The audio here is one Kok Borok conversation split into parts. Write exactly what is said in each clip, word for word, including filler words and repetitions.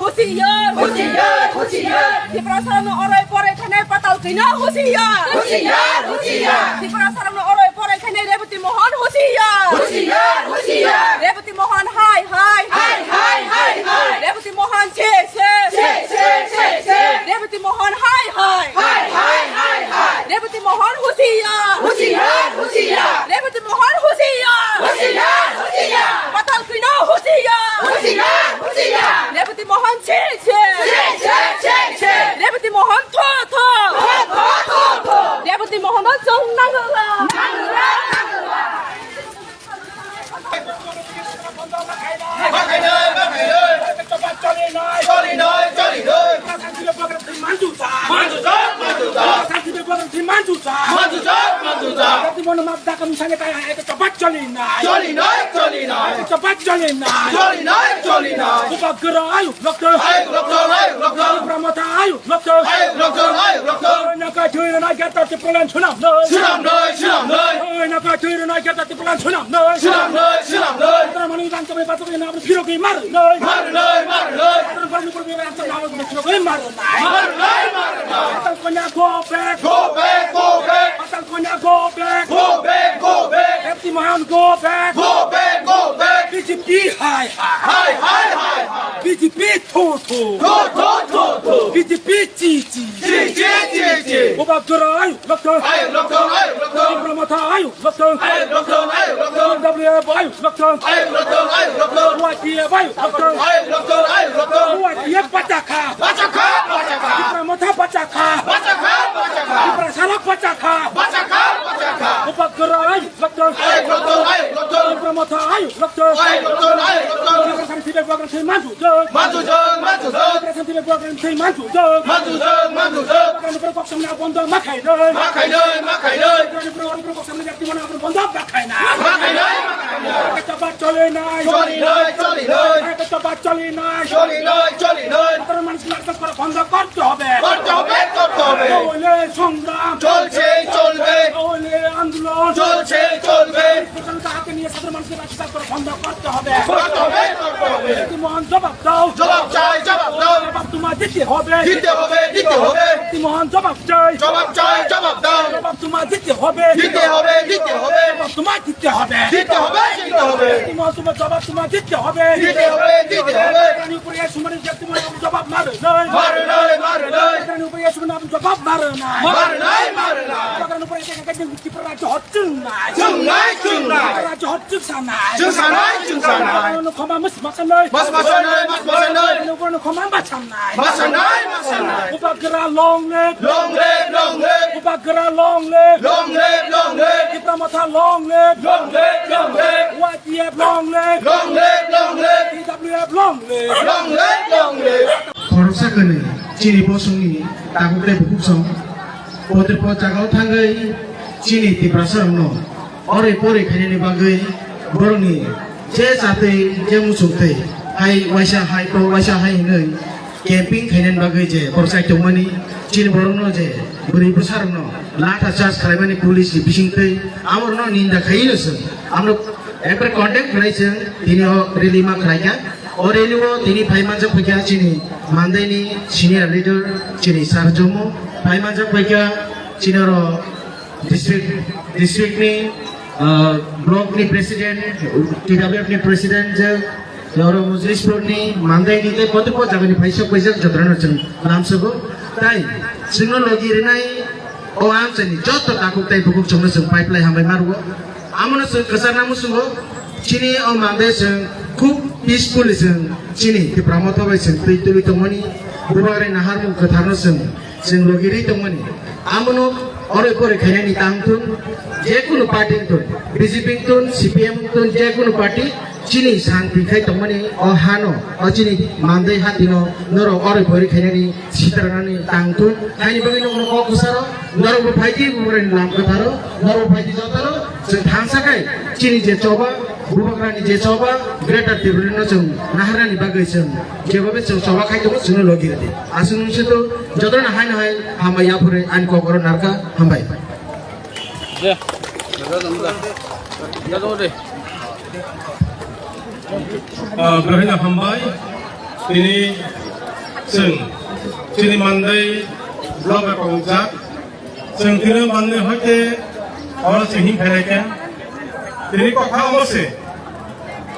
Husiyar, husiyar, husiyar. Tiprasarokno oroi poroi khainai Patal Kwino husiyar. Husiyar, husiyar. Tiprasarokno oroi poroi khainai Reboti Mohan husiyar. Husiyar, husiyar. Reboti Mohan hai hai. Hai hai hai hai. Reboti Mohan che che. Che che che che. Reboti Mohan hai hai. Hai hai hai hai. Reboti Mohan husiyar. Husiyar, husiyar. Reboti Mohan husiyar. Husiyar, husiyar. Patal Kwino husiyar. Husiyar, husiyar. Reboti Mohan che che. Che che che che. Reboti Mohan tho tho. Tho tho tho tho. Reboti Mohan no chwng nangla. Nangla, nangla. Choli noi, choli noi. Choli noi, choli noi. Bubagra ayuk lokthwng. Ayuk lokthwng, ayuk lokthwng. Tipra Motha ayuk lokthwng. Ayuk lokthwng, ayuk lokthwng. Oi, nakai thwi rwnai Greater Tipraland swnam noi. Swnam noi, swnam noi. Oi, nakai thwi rwnai Greater Tipraland swnam noi. Swnam noi, swnam noi. Tamani rang chamani bathok ni nabri phirogwi mar noi. Mar noi, mar noi. Tamani rang chamani nabri phirogwi mar noi. Mar noi, mar noi. Patal Kanya go back. Go back, go back. Patal Kanya go back. Go back, go back. Reboti Mohan go back. Go back, go back. B J P hai hai. Hai hai hai hai. B J P thu thu. Thu thu thu thu. B J P chi chi. Chi chi chi chi. Bubagra ayuk lokthwng. Ayuk lokthwng, ayuk lokthwng. Tipra Motha ayuk lokthwng. Ayuk lokthwng, ayuk lokthwng. W F ayuk lokthwng. Ayuk lokthwng, ayuk lokthwng. Y T F ayuk lokthwng. Ayuk lokthwng, ayuk lokthwng. Y T F bacha kha. Bacha kha, bacha kha. Tipra Motha bacha kha. Bacha kha, bacha kha. Tiprasarok bacha kha. Bacha kha, bacha kha. Bubagra ayuk lokthwng. Ayuk lokthwng, ayuk lokthwng. Tipra Motha ayuk lokthwng. Ayuk lokthwng, ayuk lokthwng. Bubagra samsi de bubagra thwi manju jwk. Manju jwk, manju jwk. Bubagra samsi de bubagra thwi manju jwk. Manju jwk, manju jwk. Bubagra nupro kok samna bondo ma khai noi. Ma khai noi, ma khai noi. Bubagra nupro kok samna jati mana bondo ma khai na. Ma khai noi, ma khai noi. Choli noi, choli noi. Choli noi, choli noi. Choli noi, choli noi. সাধারণ মানুষকে আত্মহত্যা করা বন্ধ করতে হবে। করতে হবে, করতে হবে। না হলে সংগ্রাম চলছে, চলবে। না হলে আন্দোলন চলছে, চলবে। প্রশাসনকে হাতে নিয়ে সাধারণ মানুষকে আত্মহত্যা করা বন্ধ করতে হবে। করতে হবে, করতে হবে। রেবতী মোহন জবাব দাও। জবাব চাই, জবাব দাও। জবাব তোমার দিতে হবে। দিতে হবে, দিতে হবে। রেবতী মোহন জবাব চাই। জবাব চাই, জবাব দাও। জবাব তোমার দিতে হবে। দিতে হবে, দিতে হবে। জবাব তোমার দিতে হবে। দিতে হবে, দিতে হবে। রেবতী মোহন তোমার জবাব তোমার দিতে হবে। দিতে হবে, দিতে হবে। রানী উপরে সুমনের জবাব মারো নাই। মারো নাই, মারো নাই। রানী উপরে সুমন জবাব মারো নাই। মারো নাই, মারো নাই। রানী উপরে Chwng nai, chwng nai. Chwng nai, chwng nai. Chwng sanai, chwng sanai. Mas masanai, mas masanai. Masanai, masanai. Bubagra long live. Long live, long live. Bubagra long live. Long live, long live. Tipra Motha long live. Long live, long live. Y T F long live. Long live, long live. T W F long live. Long live, long live. Khoroksa kwnwi chini bosongni takhuk tei bukhuk song potripot jagao thangwi chini Tiprasarokno oroi poroi khainani bagwi borokni je chatwi je muchungtwi hai waisa hai to waisa hai hinwi camping khainani bagwi je borok chai tongmani chini borokno je bwrwi bwsarokno latha charge khlaimani police ni bisingtwi amorokno ninda khaino chwng amorok ekbar condemn khlai chwng tini o rally ma khlaikha. O rally o tini phai manjak phaikha chini Mandaini senior leader chini Sir Jomo, phai manjak phaikha chini oro district, district ni, ah, block ni president, T W F ni president je, oro Mojlis block ni Mandaini tei potripot jaga ni phaisok paijak jotono chwng lamsogo. Tai chwngno logi rinai o amchaini joto takhuk tei bukhuk chwngno chwng pipeline hambai marugo. Amono chwng kwchar nangma chwngo, chini o mande chwng khub peacefully chwng chini Tipra Motha bai chwng twi twi tongmani, bubagrani naharmung kwtharno chwng, chwng logi rwi tongmani. Amono oroi poroi khainani tang thun, je kunu party wngthun, B J P wngthun, C P M wngthun, je kunu party, chini santi khai tongmani o hano, o chini mandai hatino norok oroi poroi khainani sitranani tang thun. Haini bagwi nokno kok bwsaro norokbo phaidi bubagrani lam kwtharo, norokbo phaidi jotaro chwng thansa khai chini je choba, bubagrani je choba, Greater Tipraland no chwng naharnani bagwi chwng jebobe chwng choba khai tongo chwngno logi rwdi. Aswk nung sito jotono haino hai hambai yaphurwi ani kok oro narwkha, hambai. Ah, Ibrahim hambai, tini Chwng chini Mandai block bai kobokjak. Chwng tini Mandai hoite oro chwng him khainai khe. Tini kokha omo se.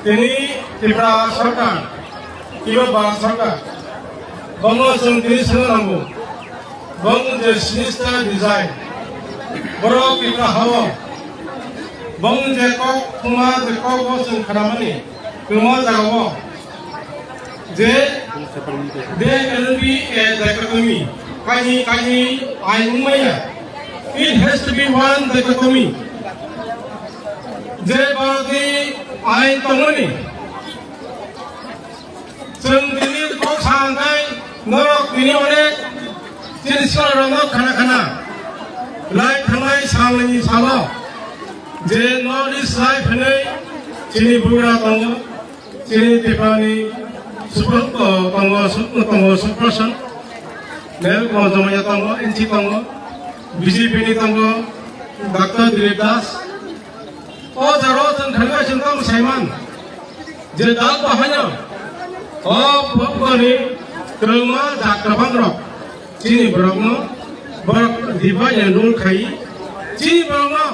Tini Tripura Sarkar, Tripura Bharat Sarkar, bono chwng tini swngna nango. Bong je sinister design. Borok Tripura hao. Bong je kok, kuma je kok bo chwng khanamani. Kwma jagao. Je, there can be a dichotomy. Kahi, kahi, ain wngmaya. It has to be one dichotomy. Je Bharatni ain tongmani. Chwng tini kok sa hwnkhai norok tini onek chini swkang rokno khana khana lai thangnai salni salo je North East Live hwnwi chini bugra tongo, chini Tiprani supra-, tongo, tongo Suprashan, Mel Tongo Jomaya tongo, N C tongo, B J P ni tongo, Doctor Dilip Das, O jaro chwng thangwi chwng tamo saiman je dal bahaino o bokoni kwrwngma jat kwbang rok chini borokno borok divide and rule khai chini borokno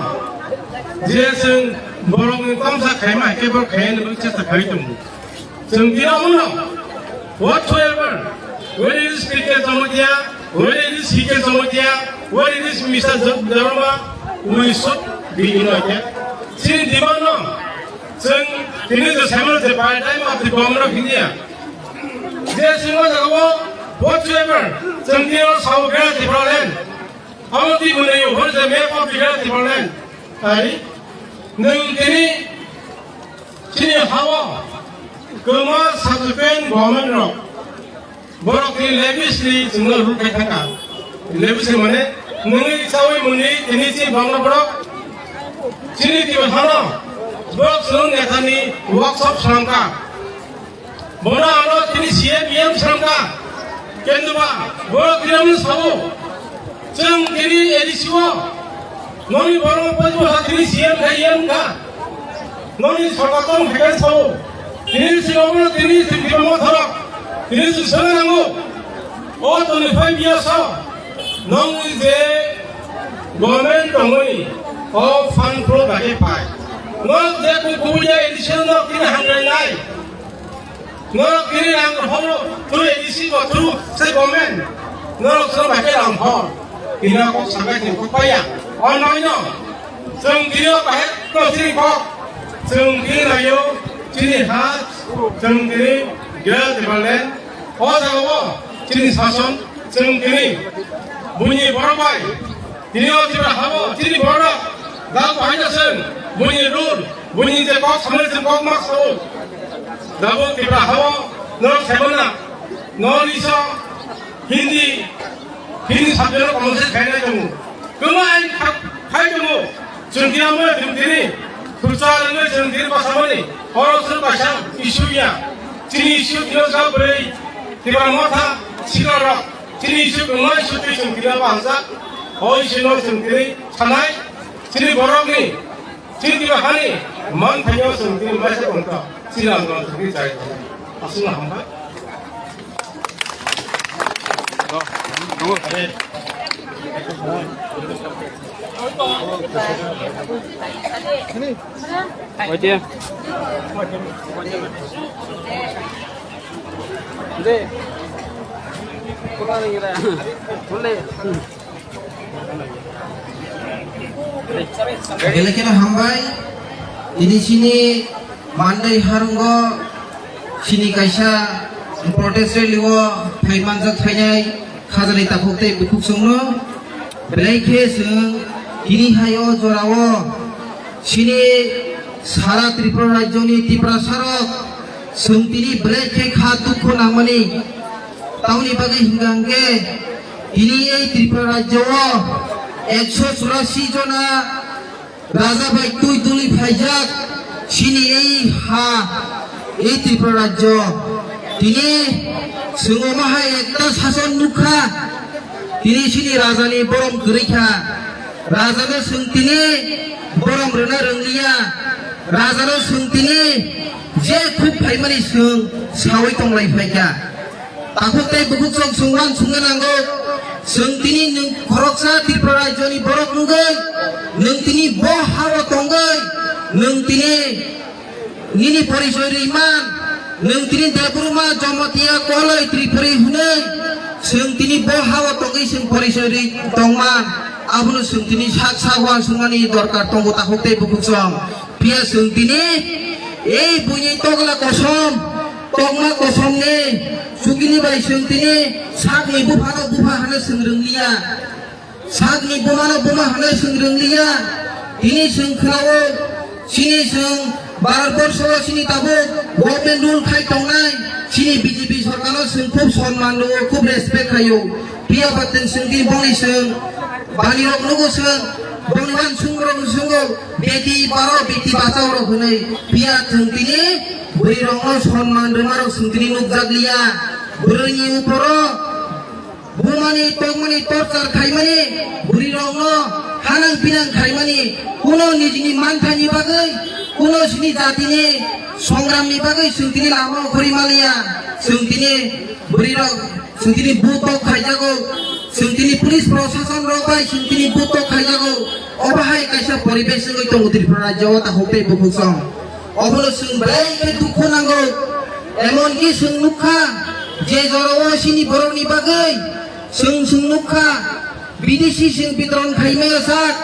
je chwng borokni tamsa khaima hai khe borok khaiya hinwi chesta khai tongo. Chwng tini omono, whatsoever, whether it is P K Jamatia, whether it is C K Jamatia, whether it is Mister J-, Debbarma, we should be united. Chini demand no, chwng tini je saimano je paradigm of the government of India. Je chwngno jagao, whatsoever, chwng tini o sao Greater Tipraland. Amo twi bwnaio, what is the map of the Greater Tipraland? Ai, nwng tini chini hao kwma subsequent government rok borok ni lavish ni chwngno rule khai thangkha. Lavish ni mane nwngwi chawi mwnwi tini chini bangla borok chini twi hano borok chwng neta ni workshop swnamkha. Bono ano tini C M, E M swnamkha. Kendwa, borok tini ano sao. Chwng tini A D C o. Noni borok pajwa ha tini C M kha, E M kha. Noni sorkar tong kha sao. Tini si obo tini si tini mo thoro. Tini si sana nango. O twenty-five years o. Nong je government tongoi. O fund flow bage pai. Nong je kukuya edition no tini hangrai nai. Norok tini rang horo through A D C bo through se government. Norok song bai ke rang hor. Tini kok sakai sing kok paya. On noi no. Song tini o bai ko sing kok. Song tini nayo chini ha. Song tini gel de balen. O jaga bo chini sason song tini. Bunyi borok bai. Tini o Tripura habo, tini borok, dal bahai jaseng, buini rule, buini je kok samani je kok mak sao. Dabo Tripura habo, norok saimana, norok iso, Hindi, Hindi subject rok komon se khainai tongo. Kwma ai khai tongo, chwng tini amo chwng tini, khursa rwngwi chwng tini basamani, oro chwng baisa issue ya, chini issue tini o jab bwrwi, Tripura motha, sikla rok. Chini issue kwbangma issue twi chwng tini abo hamjak. O issue no chwng tini sanai. Chini borokni, chini tini hani man phaino chwng tini maisa tongkha. Chini ang tong tini chai. Aswkno hambai. Oye. De. Kula ni gira. Kule. Belai kheno hambai. Tini chini Mandai harungo chini kaisa protest rally o phai manjak phainai. Khajani takhuk tei bukhuk chwngno belai khe chwng tini hai o jorao chini sara Tripura rajyoni Tiprasarok chwng tini belai khe kha dukhu nangmani. Tamoni bagwi hwnkha hwnkhe tini ei Tripura rajyo o ekso churasi jona Raja bai twi tuli phaijak chini ei ha, ei Tripura rajyo. Tini chwng omo hai ekta sason nukha. Tini chini raja ni borom kwrwi kha. Raja no chwng tini borom rwna rwngliya. Raja no chwng tini je khuk phaimani chwng sawi tonglai phaikha. Takhuk tei bukhuk chwng sungman sungna nango. Chwng tini nwng khoroksa Tripura rajyoni borok wngwi, nwng tini bo ha-o tongwi, nwng tini nini porichoi rwi man, nwng tini Debbarma Jamatia Koloi Tripuri hwnwi, chwng tini bo ha-o tongwi chwng porichoi rwi tongman. Abono chwng tini sak sak uansukmani dorkar tongo takhuk tei bukhuk chwng. Phiya chwng tini ei buini tokla kosom, tokma kosomni chukini bai chwng tini sakni buphano bupha hwnwi chwng rwngliya. Sakni bumano buma hwnwi chwng rwngliya. Tini chwng khwnao, chini chwng Bharat borsho chini tabuk government rule khai tongnai, chini B J P sorkarno chwng khub sonman rwo, khub respect khaio. Phiya ba tong chwng tini bongni chwng bani rok nugo chwng, bongni uansuk rok nugo, beti baro beti bachao rok hwnwi. Phiya chwng tini bwrwi rokno sonman rwma rok chwng tini nukjakliya. Bwrwini uporo bumani tongmani torchar khaimani, bwrwi rokno hanang pinang khaimani, kuno nijini manthani bagwi, kuno chini jatini songramni bagwi chwng tini lama khori maliya, chwng tini bwrwi rok, chwng tini butok khaijago, chwng tini police prosason rok bai chwng tini butok khaijago. Obo hai kaisa poribesh wngwi tongo Tripura rajyo o takhuk tei bukhuk song. Obono chwng belai khe dukhu nango. Emonki chwng nukha, je jorao chini borokni bagwi chwng, chwng nukha, bidesi chwng bitoron khai maya sak,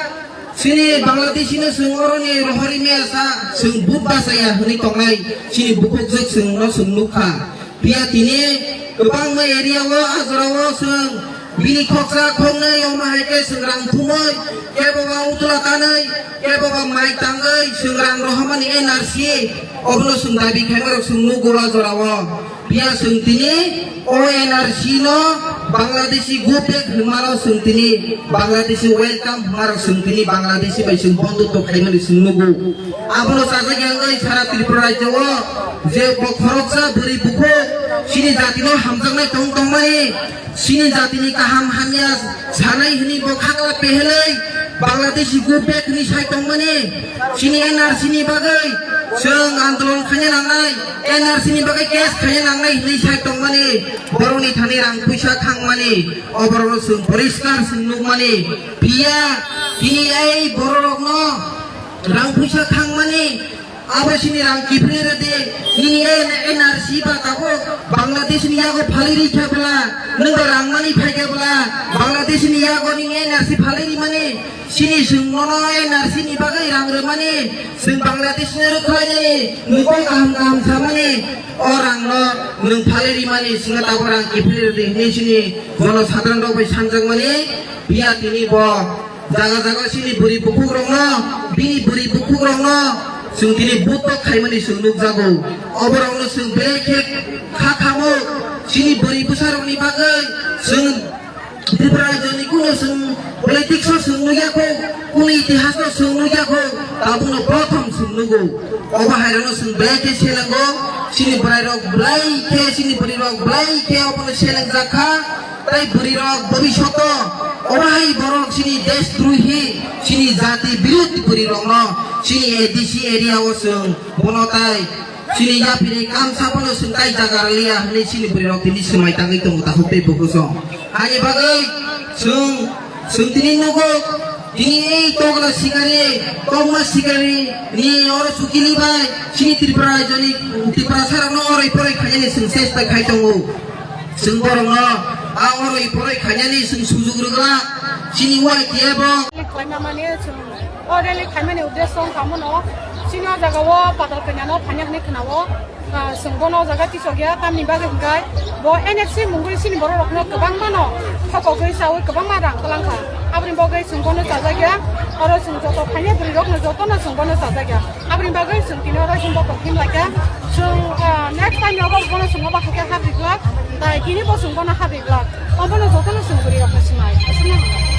chini Bangladeshi no chwng oroni rohorwi maya sak, chwng but bachaya hwnwi tongnai chini bukhukjwk chwngno chwng nukha. Phiya tini kwbangma area o, a jorao chwng bini khoksa khoknwi omo hai khe chwng rang thumwi, kebo ba utla tanwi, kebo ba mai tangwi chwng rang rohormani N R C, obono chwng dabi khaimarok chwng nugo a jorao. Phiya chwng tini o N R C no Bangladeshi go back hwnmano chwng tini Bangladeshi welcome hwnmarok chwng tini Bangladeshi bai chwng bondhutto khaimani chwng nugo. Abono chajagya wngwi sara Tripura rajyo o je bo khoroksa bwrwi bukhuk chini jatino hamjaknai tong tongmani, chini jatini kaham hamya sanai hwnwi bo khakla pehelwi Bangladeshi go back hwnwi sai tongmani, chini N R C ni bagwi chwng andolon khaina nangnai, N R C ni bagwi case khaina nangnai hwnwi sai tongmani, borokni thani rang puisa thangmani, oborokno chwng poriskar chwng nukmani. Phiya tini ei bororokno rang puisa thangmani, abo chini rang kiphilwi rwdi, nini N R C ba tabuk Bangladesh ni yago phalwi rikha bwla, nwng ba rang mani phaikha bwla, Bangladesh ni yago nini N R C phalwi rimani, chini chwng nono N R C ni bagwi rang rwmani, chwng Bangladesh ni rwkhlainani, nwng kok kaham kaham samani, o rang no nwng phalwi rimani, chwngno tabuk rang kiphilwi rwdi hwnwi chini jono sadharon rok bai sanjakmani, phiya tini bo jaga jaga chini bwrwi bukhuk rokno, bini bwrwi bukhuk rokno chwng tini butok khaimani chwng nukjago. Oborokno chwng belai khe kha khamo, chini bwrwi bwsa rokni bagwi chwng Tripura rajyoni kuno chwng politics o chwng nukya kho, kuno itihas o chwng nukya kho, tabukno prothom chwng nugo. Obo hairokno chwng belai khe selengo, chini bwrwi rok belai khe, chini bwrwi rok belai khe obono selengjak kha. Tai bwrwi rok bobishoto omo hai borok chini desh drohi, chini jati birodhi bwrwi rokno chini A D C area o chwng bono tai chini yaphini kamsa bono chwng tai jaga rwliya hwnwi chini bwrwi rok tini swmai tangwi tongo takhuk tei bukhuk song. Ani bagwi chwng, chwng tini nugo tini ei tokla sikari, tokma sikari ni oro chukili bai chini Tripura rajyoni Tiprasa rokno oroi poroi khainani chwng chesta khai tongo. Chwng borokno a oroi poroi khainani chwng sujuk rwgwlak chini Y T F o. Rally khlaima mani chwng o rally khaimani uddesho wngkha mono chini o jaga o patal kanya no phanya hwnwi khna o. Ah, chwng bono o jaga tisok ya tamni bagwi hwnkhe bo N F C mungwi chini borok rokno kwbangma no thokogwi chawi kwbangma rang kwlang kha. Aboni bagwi chwng bono chajak ya, oro chwng joto phainai bwrwi rokno jotono chwng bono chajak ya. Aboni bagwi chwng tini oro himbo tongphim lai kha. Chwng, ah, next time rogo bono chwng obo hai khe habri glak. Tai tini bo chwng bono habri glak. Obono jotono chwng bwrwi rokno swmai. Aswkno.